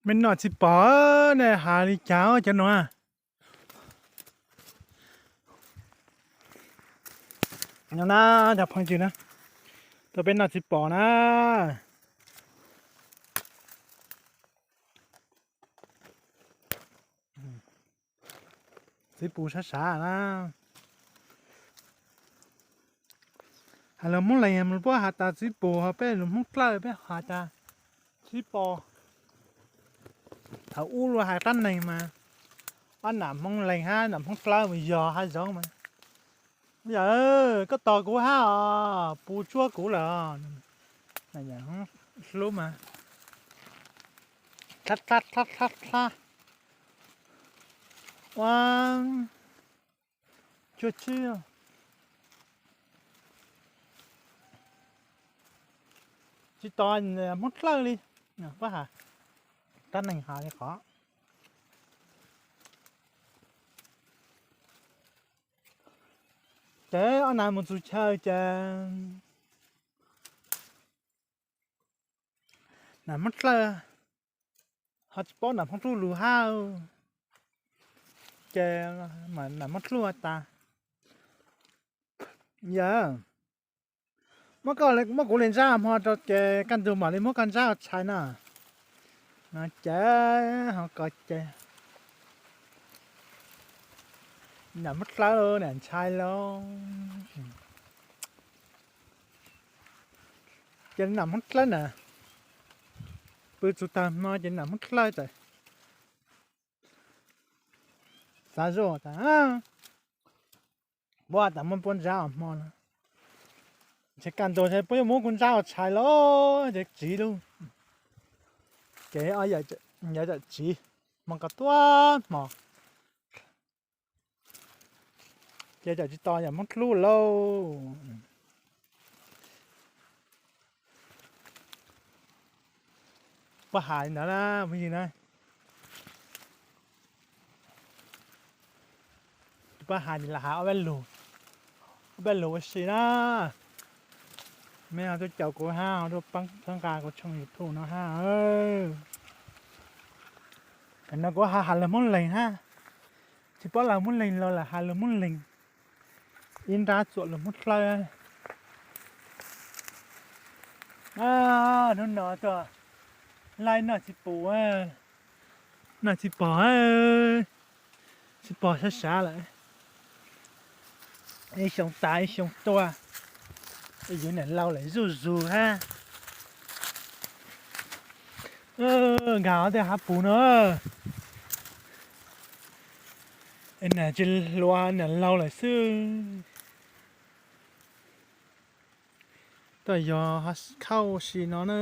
Mej noj txiv pos ne, has li cas cov nuav? No na, cov phooj ywg na, tuaj peb noj txiv pos na. Txiv pus sab sab na. Has lug Hmoob Leeg puab has tas txiv pus, ho peb lug Hmoob Dlawb peb has tas txiv pos. Thaum ub luag has qab neeg mas, ob nam Hmoob Leeg hab nam Hmoob Dlawb mas yog hab zoov mas. Yawm, koj tos kuv hab os, pus tsuab kuv lawm. Hlub mas, dlab dlab dlab dlab dlab. Ua, tsuag tsib, tsis tos Hmoob Dlawb li. Puab has, qab neeg has li qhov. Ces ob nam mus txug chaw ces nam Hmoob Dlawb ho tsis paub nam Hmoob Dlub lug hab, ces nam Hmoob Dlub has tas, yawm, muab kuv le ntsab hmo rau ces kaj ntug mam li muab koj ntsab ua tshais na. No ces ho ko ces nam Hmoob Dlawb niam ntshai lauj. Ces nam Hmoob Dlawb na, pw txug tag hmo ces nam Hmoob Dlawb txawm xav zoj tas, puab tas muab puab ntsab ua hmo no, ntshe kaj ntug puab yuav muab kuv ntsab ua tshais lauj, ces tsiv lauj. Ces yawm txawm tsiv hmo ko tuab hmo, ces txawm tsis tos yawm Hmoob Dlub lauj. Puab has li ntawd na, phooj ywg na. Puab has ces lam has ob peb lug, ob peb lug ua si na. Mej ho tuaj caum kuv hab, ho tuaj pab txhawb nqa kuv channel YouTube no hab. Tam no kuv has has lug Hmoob Leeg hab, tsis paub lug Hmoob Leeg los lam has lug Hmoob Leeg, ib nrab txuam lug Hmoob Dlawb. Hnub no tuaj laij noj txiv pus, noj txiv pos, txiv pos sab sab lawm. Ib xyoo tas ib xyoo tuaj, ywv niam laus lawm zuj zus hab. Nkag ob tej hav pus no, niam tsis hluas niam laus lawm xwb. Tuaj yog khauj si no na.